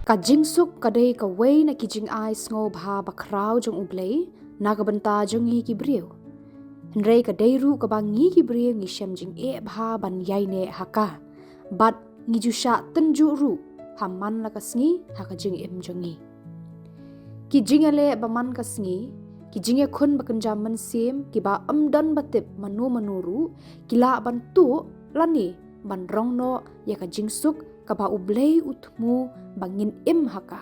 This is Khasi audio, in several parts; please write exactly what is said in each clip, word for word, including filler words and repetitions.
Ka jingsuk ka dei kawei na ki jingai sngewbha bakhraw jong U Blei na ka bynta jong ngi ki briew. Hynrei ka dei ruh kaba ngi ki briew ngi shem jingeh bha ban ïaineh ha ka, bad ngi ju shah tynjuh ruh ha man la ka sngi ha ka jingim jong ngi. Ki jingïaleh ba man ka sngi, ki jingïakhun ba kynja mynsiem kiba ym don ba tip mano mano ruh, ki lah ban tuh lane ban rong noh ïa ka jingsuk kaba U Blei u thmu ba ngin im ha ka.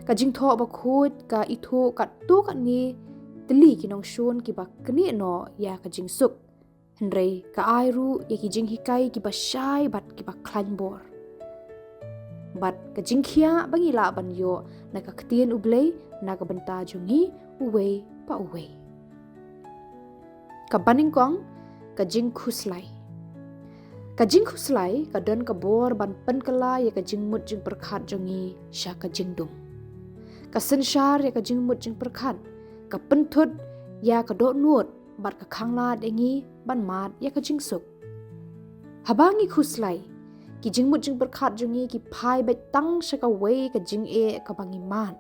Ka Jingthoh Bakhuid ka ithuh katto katne tylli ki nongshun kiba knieh noh ïa ka jingsuk. Hynrei ka ai ruh ïa ki jinghikai kiba shai bad kiba khlaiñ bor, bad ka jingkhiah ba ngi lah ban ïoh na ka ktien U Blei na ka bynta jong ngi uwei pa uwei. Kaba nyngkong, ka jingkhuslai. Ka jingkhuslai ka don ka bor ban pynkylla ïa ka jingmut jingpyrkhat jong ngi sha ka jingdum. Ka synshar ïa ka jingmut jingpyrkhat, ka pynthut ïa ka dohnud bad ka khanglad ïa ngi ban mad ïa ka jingsuk. Haba ngi khuslai, ki jingmut jingpyrkhat jong ngi ki phai beit tang sha kawei ka jingeh kaba ngi mad.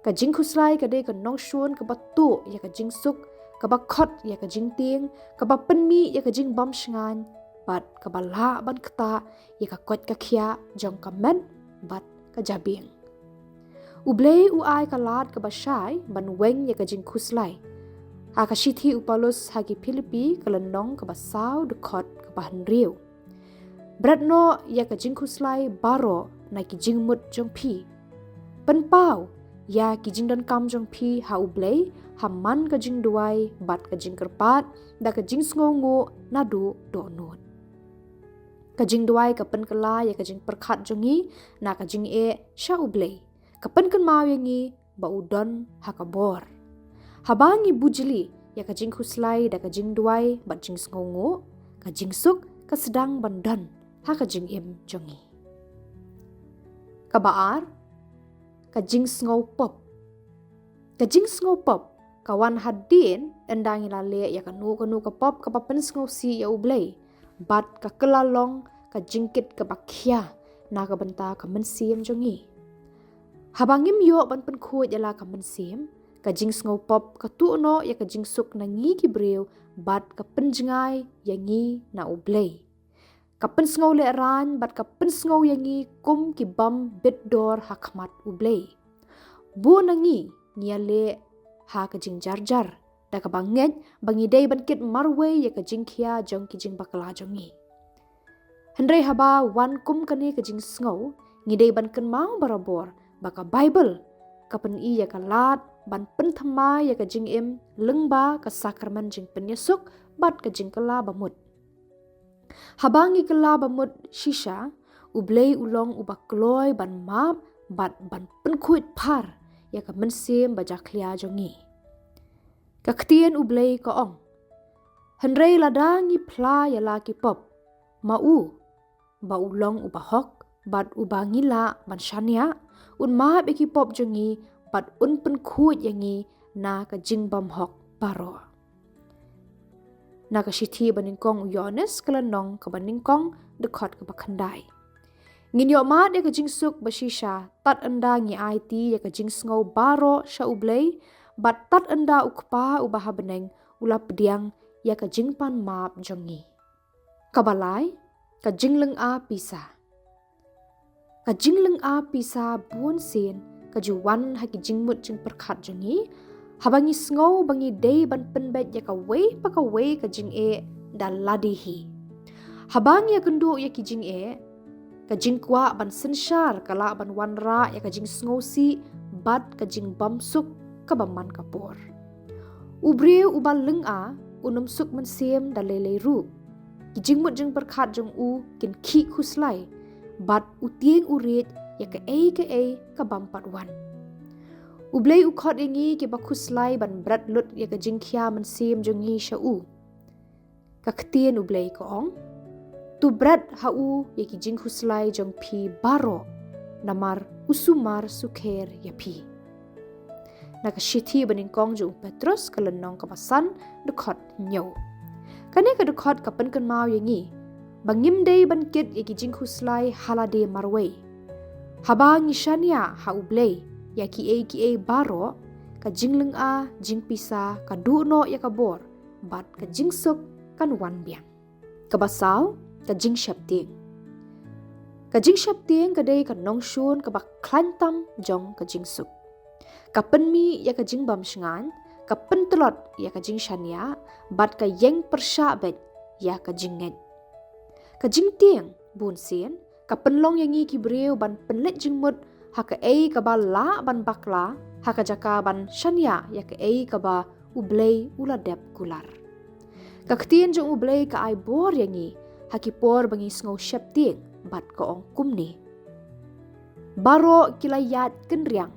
Ka jingkhuslai ka dei ka nongshun kaba tuh ïa ka jingsuk, kaba khot ïa ka jingtieng, kaba pynmih ïa ka jingbym shngaiñ, bad kaba lah ban ktah ïa ka koit ka khiah jong ka met bad ka jabieng. U Blei u ai ka lad kaba shai ban weng ïa ka jingkhuslai. Ha ka shithi u Paulus ha ki Philippi ka lynnong kaba saw dkhot kaba hynriew. Bret noh ïa ka jingkhuslai baroh na ki jingmut jong phi. Pynpaw ïa ki jingdonkam jong phi ha U Blei ha man ka jingduwai bad ka jingkyrpad da ka jingsngewnguh naduh dohnud. Ka jingduwai ka pynkylla ïa ka jingpyrkhat jong ngi na ka jingeh sha U Blei. Ka pynkynmaw ïa ngi ba u don ha ka bor. Haba ngi bujli ïa ka jingkhuslai da ka jingduwai bad jingsngewnguh, ka jingsuk ka sdang ban don ha ka jingim jong ngi. Kaba ar, ka jingsngew pop. Ka jingsngew pop ka wan hadien ynda ngi la leh ïa kano kano ka pop kaba pynsngewsih ïa U Blei, bad ka kylla long ka jingkit kaba khia na ka bynta ka mynsiem jong ngi. Haba ngim ïoh ban pynkhuid ïa la ka mynsiem, ka jingsngew pop ka tuh noh ïa ka jingsuk na ngi ki briew bad ka pynjngai ïa ngi na U Blei. Ka pynsngew lehraiñ bad ka pynsngew ïa ngi kum ki bym bit dor ha khmat U Blei. Bun na ngi ngi ïaleh ha ka jingjarjar da kaba ngeit ba ngi dei ban kit marwei ïa ka jingkhia jong ki jingbakla jong ngi. Hynrei haba wan kum kane ka jingsngew, ngi dei ban kynmaw barabor ba ka Baibl ka pyni ïa ka lad ban pynthymmai ïa ka jingim lyngba ka sakramen jingpynïasuk bad ka jingkylla bamut. Haba ngi kylla bamut shisha, U Blei u long uba kloi ban map bad ban pynkhuid phar ïa ka mynsiem ba jakhlia jong ngi. Ka ktien U Blei ka ong, hynrei lada ngi phla ïa la ki pop, ma u, ba u long uba hok bad uba ngi lah ban shaniah, un map ïa ki pop jong ngi bad un pynkhuid ïa ngi na ka jingbymhok baroh. Na ka shithi banyngkong u Ïoannis ka lynnong kaba nyngkong, dkhot kaba khyndai. Ngin ïoh mad ïa ka jingsuk ba shisha tad ynda ngi aiti ïa ka jingsngew baroh sha U Blei, bad tad ynda U Kpa uba ha bneng u la pdiang ïa ka jingpan map jong ngi. Kaba lai, ka jinglynga pisa. Ka jinglynga pisa bun sien ka ju wan ha ki jingmut jingpyrkhat jong ngi, haba ngi sngew ba ngi dei ban pynbeit ïa kawei pa kawei ka jingeh da lade hi. Haba ngi ïakynduh ïa ki jingeh, ka jingkwah ban synshar ka lah ban wanrah ïa ka jingsngewsih bad ka jingbymsuk kaba man ka por. U briew uba lynga un ym suk mynsiem da lei lei ruh. Ki jingmut jingpyrkhat jong u kin khih khuslai, bad u tieng u riej ïa kaei kaei ka bym pat wan. U Blei u khot ïa ngi kiba khuslai ban bret lut ïa ka jingkhia mynsiem jong ngi sha u. Ka ktien U Blei ka ong, to bret ha u ïa ki jingkhuslai jong phi baroh, namar u sumar sukher ïa phi. Na ka shithi banyngkong jong u Petros ka lynnong kaba san, dkhot hynñiew. Kane ka dkhot ka pynkynmaw ïa ngi ba ngim dei ban kit ïa ki jingkhuslai ha lade marwei. Haba ngi shaniah ha U Blei ïa kiei kiei baroh, ka jinglynga jingpisa ka duh noh ïa ka bor, bad ka jingsuk kan wan biang. Kaba saw, ka jingsheptieng. Ka jingsheptieng ka dei ka nongshun kaba khlaiñ tam jong ka jingsuk. Ka pynmih ïa ka jingbam shngaiñ, ka pyntlot ïa ka jingshaniah, bad ka ïeng pyrshah beit ïa ka jingngeit. Ka jingtieng, bunsien, ka pynlong ïa ngi ki briew ban pynleit jingmut ha kaei kaba lah ban bakla, ha ka jaka ban shaniah ïa kaei kaba U Blei u la dep kular. Ka ktien jong U Blei ka ai bor ïa ngi ha ki por ba ngi sngew sheptieng, bad ka ong kumne: Baroh ki la ïaid kynriang,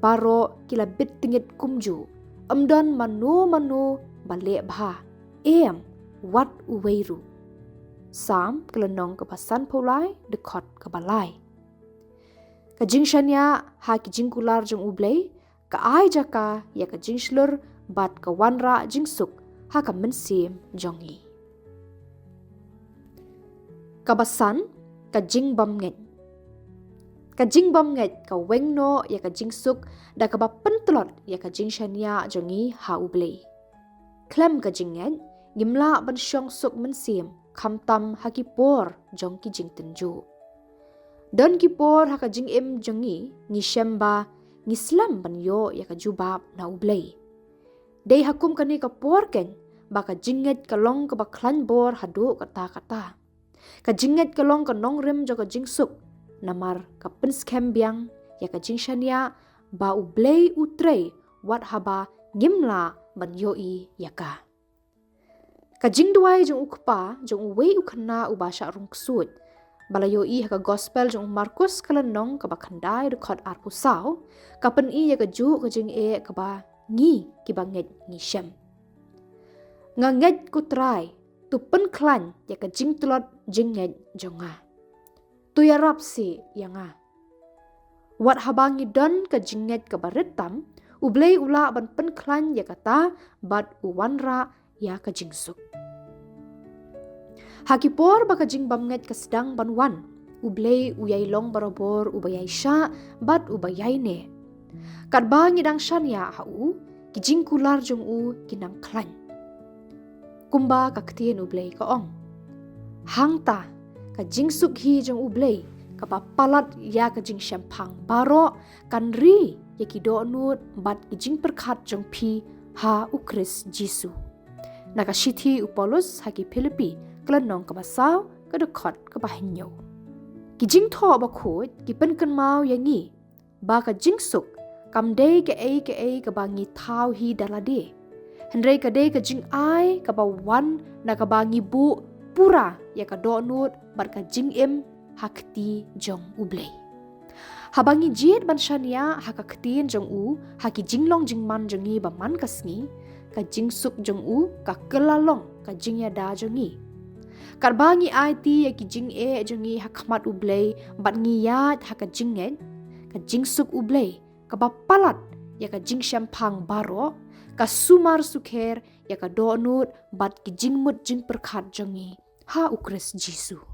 baroh ki la bit tyngit kumjuh, ym don mano mano ba leh bha, em, wat uwei ruh. Salm ka lynnong kaba sanphew lai, dkhot kaba lai. Ka jingshaniah ha ki jingkular jong U Blei ka ai jaka ïa ka jingshlur bad ka wanrah jingsuk ha ka mynsiem jong ngi. Kaba san, ka jingbymngeit. Ka jingbymngeit ka weng noh ïa ka jingsuk da kaba pyntlot ïa ka jingshaniah jong ngi ha U Blei. Khlem ka jingngeit, ngim lah ban shong suk mynsiem, khamtam ha ki por jong ki jingtynjuh. Don ki por ha ka jingim jong ngi, ngi shem ba ngi slem ban ïoh ïa ka jubab na U Blei. Dei ha kum kane ka por keiñ ba ka jingngeit ka long kaba khlaiñ bor haduh katta katta. Ka jingngeit ka long ka nongrim jong ka jingsuk, namar ka pynskhem biang ïa ka jingshaniah ba U Blei u trei wat haba ngim lah ban ïohi ïa ka. Ka jingduwai jong u kpa jong uwei u khynnah uba shah rung ksuid, ba la ïohi ha ka Gospel jong u Markus ka lynnong kaba khyndai, dkhot arphew saw, ka pyni ïa kajuh ka jingeh kaba ngi kiba ngeit ngi shem. Nga ngeit, ko Trai, to pynkhlaiñ ïa ka jingtlot jingngeit jong nga. To ïarap seh ïa nga. Wat haba ngi don ka jingngeit kaba rit tam, U Blei u lah ban pynkhlaiñ ïa kata bad u wanrah ïa ka jingsuk. Ha ki por ba ka jingbymngeit ka sdang ban wan, U Blei u ïai long barabor uba ïai shah bad uba ïai neh. Katba ngi dang shaniah ha u, ki jingkular jong u ki nang khlaiñ. Kumba ka ktien U Blei ka ong: Hangta, ka jingsuk hi jong U Blei, kaba palat ïa ka jingshemphang baroh, kan ri ïa ki dohnud bad ki jingpyrkhat jong phi ha U Khrist Jisu. Na ka shithi u Paulus ha ki Philippi, ka lynnong kaba saw, ka dkhot kaba hynñiew. Ki Jingthoh Bakhuid ki pynkynmaw ïa ngi ba ka jingsuk kam dei kaei kaei kaba ngi thaw hi da lade, hynrei ka dei ka jingai kaba wan na kaba ngi buh pura ïa ka dohnud bad ka jingim ha kti jong U Blei. Haba ngi jied ban shaniah ha ka ktien jong u ha ki jinglong jingman jong ngi ba man ka sngi, ka jingsuk jong u ka kylla long ka jingïada jong ngi. Katba ngi aiti ïa ki jingeh jong ngi ha khmat U Blei bad ngi ïaid ha ka jingngeit, ka jingsuk U Blei kaba palat ïa ka jingshemphang baroh ka sumar sukher ïa ka dohnud bad ki jingmut jingpyrkhat jong ngi ha U Khrist Jisu.